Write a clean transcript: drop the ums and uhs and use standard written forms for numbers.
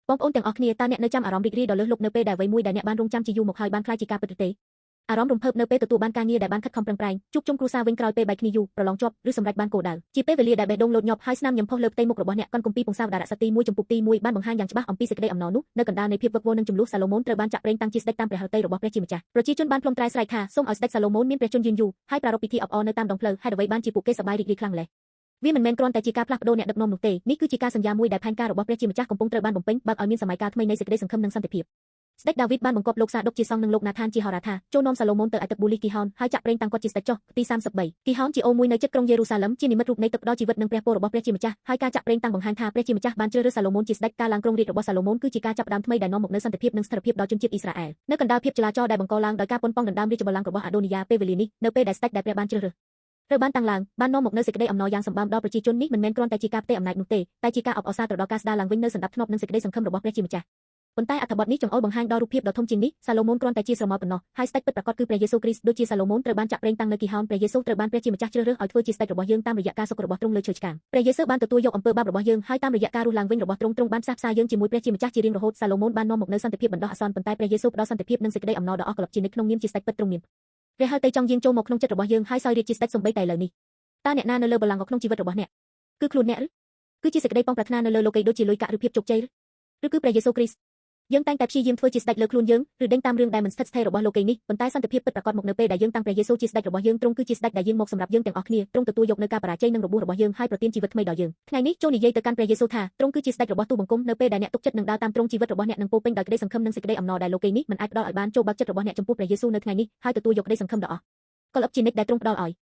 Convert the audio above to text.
បងប្អូនទាំងអស់គ្នាតើអ្នកនៅចាំអារម្មណ៍រីករាយដ៏លើសលប់នៅពេលដែលអ្វីមួយដែលអ្នកបានរងចាំជាយូរមកហើយបានក្លាយជាការពិតឬទេអារម្មណ៍រំភើបនៅពេលទទួលបានការងារដែលបានខិតខំប្រឹងប្រែងជួបជុំគ្រួសារវិញក្រោយពេលបែកគ្នាយូរប្រឡងជាប់ឬសម្រេចបានគោលដៅជាពេលវេលាដែលបេះដូងលោតញាប់ហើយស្នាមញឹមផុសលើផ្ទៃមុខរបស់អ្នកកនគម្ពីរពង្សាវតារសទី1ចំពុកទី1បានបង្ហាញយ៉ាងច្បាស់អំពីសេចក្តីអំណរនោះនៅកណ្ដាលនៃភាពវឹកវរនិងជម្លោះសាឡូមោនត្រូវបានចាក់ប្រេងតាំងជាស្ដេចតាមព្រះហឫទ័យរបស់ព្រះជាម្ចាស់ប្រជាជនបានផ្លុំត្រែស្រែកថាសូមឲ្យស្ដេចសាឡូមោនមានព្រះជន្មយឺនយូរហើយប្រារព្ធពិធីអបអរនៅតាមដងផ្លូវហេតុអ្វីបានជាពួកគេសប្បាយរីករាយខ្លាំងម្ល៉េះវាមិនមែនគ្រាន់តែជាការផ្លាស់ប្ដូរអ្នកដឹកនាំនោះទេនេះគឺជាការសន្យាមួយដែលផែនការរបស់ព្រះជាម្ចាស់កំពុងត្រូវបានបំពេញបើកឲ្យមានសម័យកាលថ្មីនៃសេចក្តីសង្ឃឹមនិងសន្តិភាពស្ដេចដាវីតបានបង្គាប់លោកសាដុកជាសង្ឃនិងលោកណាថានជាហោរាថាចូលនាំសាឡូមោនទៅឯទឹកប៊ូលីគីហោនហើយចាក់ប្រេងតាំងគាត់ជាស្ដេចចុះទី33គីហោនជាអូមួយនៅជិតក្រុងយេរូសាឡឹមជានិមិត្តរូបនៃទឹកផ្ដល់ជីវិតនិងព្រះពររបស់ព្រះជាម្ចាស់ហើយការចាក់ប្រេងតាំងបង្ហាញថាព្រះជាម្ចាស់បានជ្រើសរើសសាឡូមោនជាស្ដេចការឡើងគ្រងរាជ្យរបស់សាឡូមោនគឺជាការចាប់ផ្ដើមថ្មីដែលនាំមកនូវសន្តិភាពនិងស្ថិរភាពដល់ជនជាតិអ៊ីស្រាអែលនៅកណ្ដាលភាពចលាចលដែលបង្កឡើងដោយការប៉ុនប៉ងដណ្ដើមរាជបល្ល័ង្ករបស់អាដូនីយ៉ាពេលវេលានេះនៅពេលដែលស្ដេចដែលព្រះបានជ្រើសរើសត្រូវបានតាំងឡើងបាននាំមកនូវសេចក្តីអំណរយ៉ាងសម្បើមដល់ប្រជាជននេះមិនមែនគ្រាន់តែជាការផ្ទេរអំណាចនោះទេតែជាការអបអរសាទរដល់ការស្ដារឡើងវិញនូវសន្តិភាពនិងសេចក្តីសង្ឃឹមរបស់ព្រះជាម្ចាស់ប៉ុន្តែអត្ថបទនេះចង្អុលបង្ហាញដល់រូបភាពដ៏ធំជាងនេះសាឡូមោនគ្រាន់តែជាស្រមោលប៉ុណ្ណោះហើយស្ដេចពិតប្រាកដគឺព្រះយេស៊ូវគ្រីស្ទដូចជាសាឡូមោនត្រូវបានចាក់ប្រេងតាំងនៅគីហោនព្រះយេស៊ូវត្រូវបានព្រះជាម្ចាស់ជ្រើសរើសឲ្យធ្វើជាស្ដេចរបស់យើងតាមរយៈការសុខរបស់ទ្រង់លើឈើឆ្កាងព្រះយេស៊ូវបានទទួលយកអំពើបាបរបស់យើងហើយតាមរយៈការរស់ឡើងវិញរបស់ទ្រង់ទ្រង់បានផ្សះផ្សាយើងជាមួយព្រះជាម្ចាស់ជារៀងរហូតសាឡូមោនបាននាំមកនូវសន្តិភាពបណ្ដោះអាសន្នប៉ុន្តែព្រះយេស៊ូវផ្ដល់សន្តិភាពនិងសេចក្តីអំណរដ៏អស់កល្បជានិច្ចក្នុងនាមជាស្ដេចពិតទ្រង់មានព្រះហឫទ័យចង់យាងចូលមកក្នុងចិត្តរបស់យើងហើយសោយរាជ្យជាស្ដេចសូម្បីតែឥឡូវនេះតើអ្នកណានៅលើបល្ល័ង្កក្នុងជីវិតរបស់អ្នកគឺខ្លួនអ្នកឬគឺជាសេចក្តីប៉ងប្រាថ្នានៅលើលោកីដូចជាលុយកាក់ឬភាពជោគជ័យឬគឺព្រះយេស៊ូវគ្រីស្ទយើងតែងតែព្យាយាមធ្វើជាស្ដេចលើខ្លួនយើងឬដេញតាមរឿងដែលមិនស្ថិតស្ថេររបស់លោកីនេះប៉ុន្តែសន្តិភាពពិតប្រាកដមកនៅពេលដែលយើងតាំងព្រះយេស៊ូវជាស្ដេចរបស់យើងទ្រង់គឺជាស្ដេចដែលយាងមកសម្រាប់យើងទាំងអស់គ្នាទ្រង់ទទួលយកនូវការបរាជ័យនិងរបួសរបស់យើងហើយប្រទានជីវិតថ្មីដល់យើងថ្ងៃនេះចូលនិយាយទៅកាន់ព្រះយេស៊ូវថាទ្រង់គឺជាស្ដេចរបស់ទូបង្គំនៅពេលដែលអ្នកទុកចិត្តនឹងដើរតាមទ្រង់ជីវិតរបស់អ្នកនឹងពោពេញដោយក្តីសង្ឃឹមនិងសេចក្តីអំណរដែលលោកីនេះមិនអាចផ្ដល់ឲ្យបានចូលបើកចិត្តរបស់អ្នកចំពោះព្រះយេស៊ូវនៅថ្ងៃនេះហើយទទួលយកក្តីសង្ឃឹមដ៏អស់កលឹបជានិច្ចដែលទ្រង់ផ្ដល់ឲ្យ។